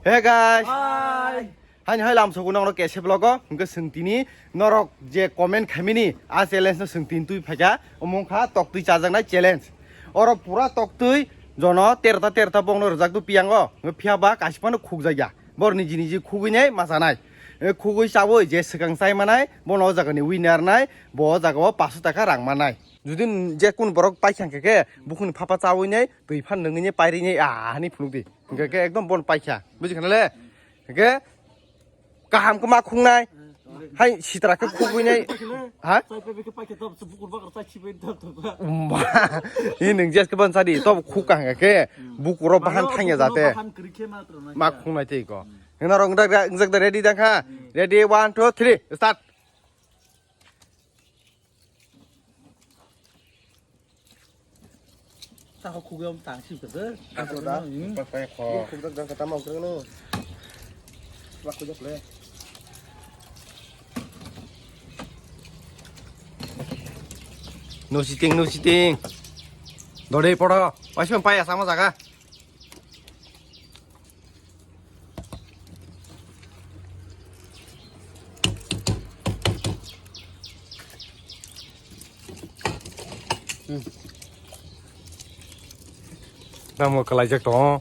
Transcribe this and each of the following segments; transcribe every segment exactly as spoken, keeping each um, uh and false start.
Hey guys. Hi. Haini hai lamsogo nokno kese vlog o hwnkhe chwng tini norok je comment khaimani a challenge no chwng tini twi phaikha, omo wngkha toktwi chajaknai challenge. Oro pura toktwi jono terota terota bokno rwjak do piyango, phiya ba kaisa phano khukjakya. Bor niji niji khugwi nai machanai. E, khugwi chawi je swkang chai manai, bono o jagani winner nai, bo o jagao paanso taka rang manai. Judi je kun borok paikha hwnkhe khe, bukhuni phapa chawi nai, twi phan nungwi nai, pairi nai, ah, hani phunuk di. Hwnkhe khe ekdom bon paikha. Buji khana le? Hwnkhe kaham khe ma khungnai. Hai sitra khe khugwi nai. Ha? Umba. Ini nung jes khe ban sadi. Tobo khuk kaham khe. Bukuro bahan thangya jate. Ma khungnai tei ko. Hwnkhe norok wngjak da, wngjak da, ready da kha? Ready, one, two, three, start. Taho khugwi om tang sip kwtwr. Ako da? Hmm. Khugwi khugwi dang kata mau kene. Wak khugwi kle. No sitting, no sitting. Dode poro. Waisman paya sama jaga. Tamo kalaijak tongo.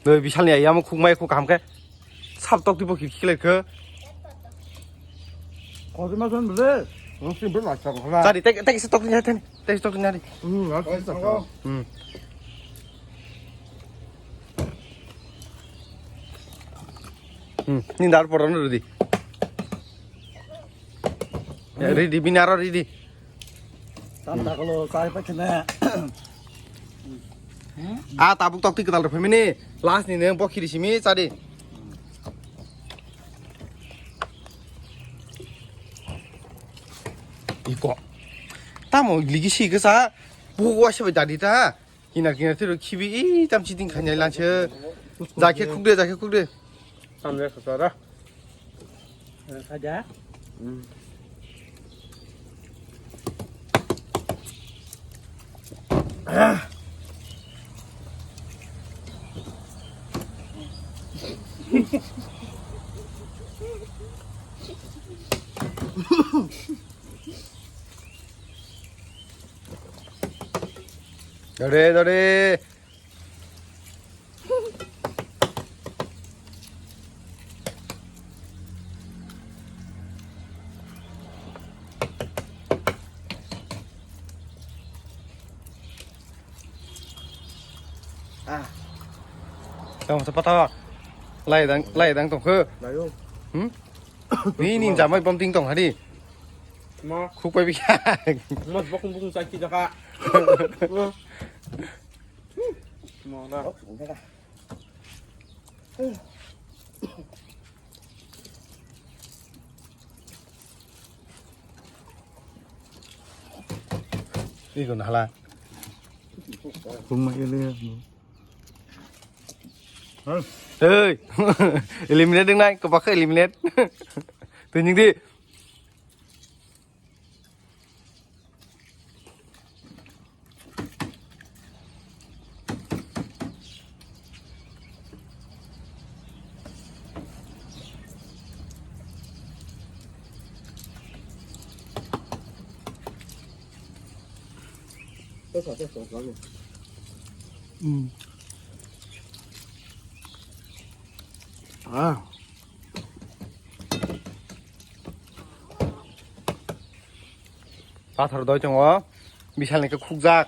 Noi bisalni ayam khukmai khuk kaham khe. Sab tok tipo khikhi lai khe. Kosi ma son bole. Nung sim bol ma chang khala. Tadi tek tek se tok ni tadi. Tek se tok ni tadi. Hmm, nung sim tok. Hmm. Hmm, ni dar poro no rudi. Ya, ready, bini aro ready. Tam takalo, chai pa khene. Ah, tabuk tok tik tal rw phaimani. Last ni neng bo khiri simi chadi. Iko. Tamo ligi si kesa. Bu wa se dadi ta. Kinar kinar tiro khibi i tam chiting khainai lanse. Jakhe khukde, jakhe khukde. Samle khasara. Khaja. Dore, dore. Ah. Tong sa pata. Lai dang, lai dang tong khe. Layo. Hmm? Ni ni jamai bom ting tong hari. Ma. Khuk pai bikha. Ma bokong bokong chai ki jaka. Ma da. Iko na hala. Khuk ma ele. Hey, eliminate ding nai, kebak eliminate. Tunjuk di. Hmm. Ah. Pathor doi tongo, bisalni khe khukjak.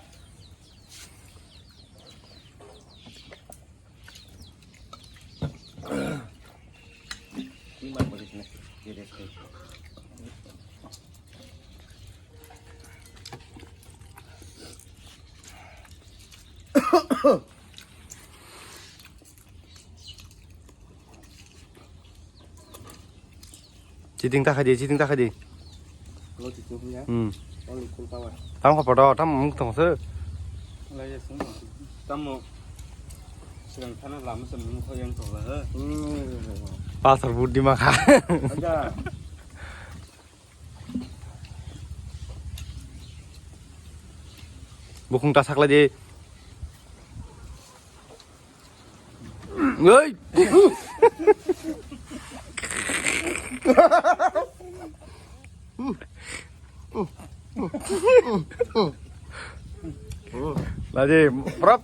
Chiting ta khaidi, chiting ta khaidi. Lo chiting ya. Hmm. Only full power. Tam kha podo, tam mung tong se. Lai ya sung. Tam mo. Sigang thana lama se mung kho yang tong la. Hmm. Pasar budi makha. Acha. Bukhung ta saklai di. Oi. Laji, prap.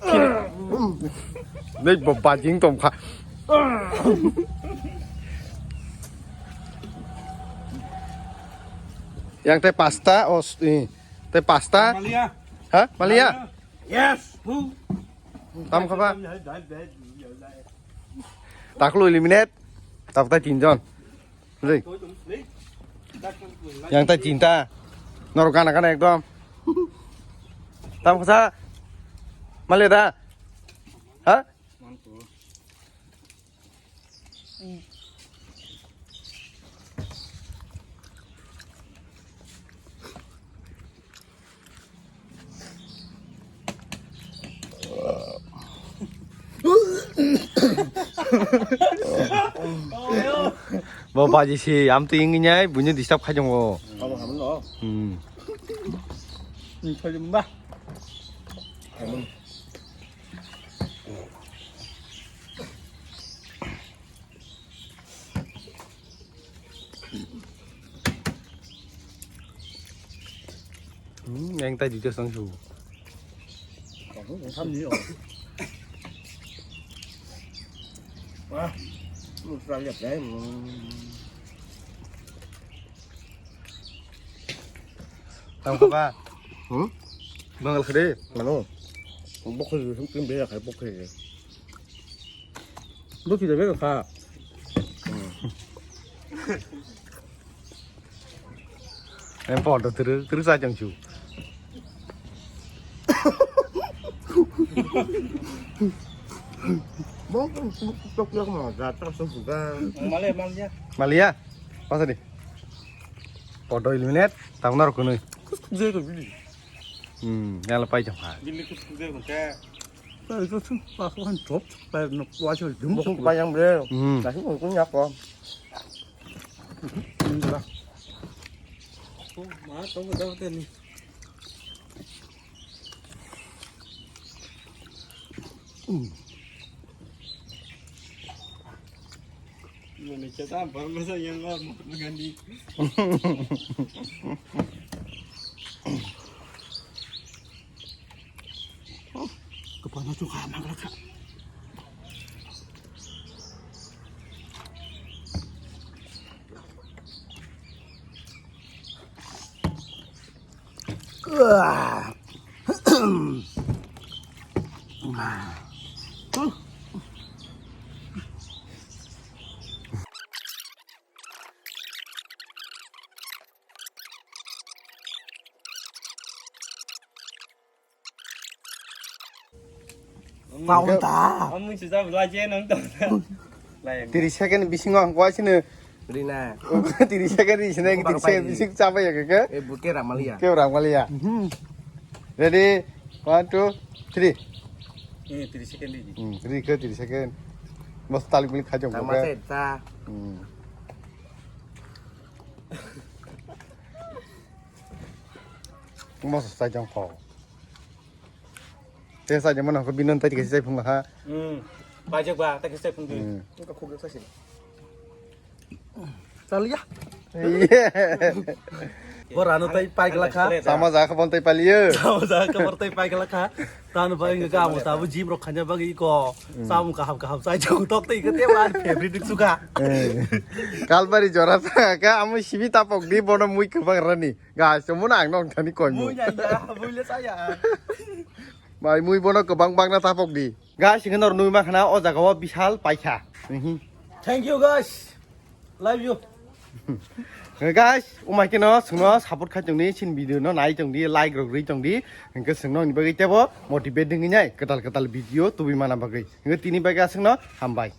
Nei bo bajing tongkha. Yang tei pasta, os, i, tei pasta. Malia. Ha? Malia? Yes. Tam khaba? Taklu eliminate. Tap tai tinjon. Rei. Yang tai chinta. Norok gana gana ekdom. Tam khasa. Male da. Ha? Bo baji si am tu ingin nyai, bunyi disturb khai jong bo. Abo hamno. Hmm. Ni thoi ba. Hmm, yang tai details langsung. Wah, lu serang lihat deh. Tang apa? Hmm? Mangal kade? Mano. Bokhe, sungkin bela khai bokhe. Bokhe bela kha. Em pon to turu turu sa chang chu. Bokhe tok yak ma ga ta so ga. Male, male ya. Malia. Pasa di. Podo eliminate, tang naro kunui. Kus kus jai ko bili. Hmm, yala pai jong ha. Bili kus kus jai ko te. Pai ko chung, pas ko han top, pai no wa cho dum. Bukung pai yang bre. Hmm. Nasi ko kun yak ko. Hmm, da. Oh, ma, tong ko da te ni. Hmm. Indonesia ta baru masa yang nggak mau ganti. Kepala tuh kayak mangga kak. Paunta. Amun sudah belajar nonton. Tiris second bisingo ang kuasino. Rina. Tiris second ri sini, tiris second bising capai ya keke? Eh, buke ramalia. Ke ramalia. Ready? One, two, three. Eh, tiris second ri. Hmm, ri ke tiris second. Mas tali kulit kacang. Sama buke. Seta. Hmm. Mas kacang kau. Tei sa jemon hokhe bini tei kisa phung kha. Hmm. Pajak ba, tei kisa phung di. Hmm. Engka khuk kisa sini. Chaliya. Iya. Borano tei pai kala kha. Sama ja kha bon tei paliyo. Sama ja kha bon tei pai kala kha. Tano ba engka amo tabu gym rok khanya bagi ko. Hmm. Samung kaham kaham sai jong tok tei kete wan favorite sukha. Eh. Kalbari jora sa ka amo sibi tapok di bono mui kebang rani. Guys, chumuna ang nong thani koi mu. Mui ya ya, mui le saya. Bai mui bono kebang bang na tapok di. Guys, hingke nor nui makhana o jaga o bisal paikha. Mhm. Thank you, guys. Love you. Guys, umai keno sungno support khai tongdi, sin video no nai tongdi, like rok rwi tongdi. Hingke sungno ni bagwi tebo motivate dingwi nai ketal ketal video tubui mana bagwi. Hingke tini bagwi asungno hambai.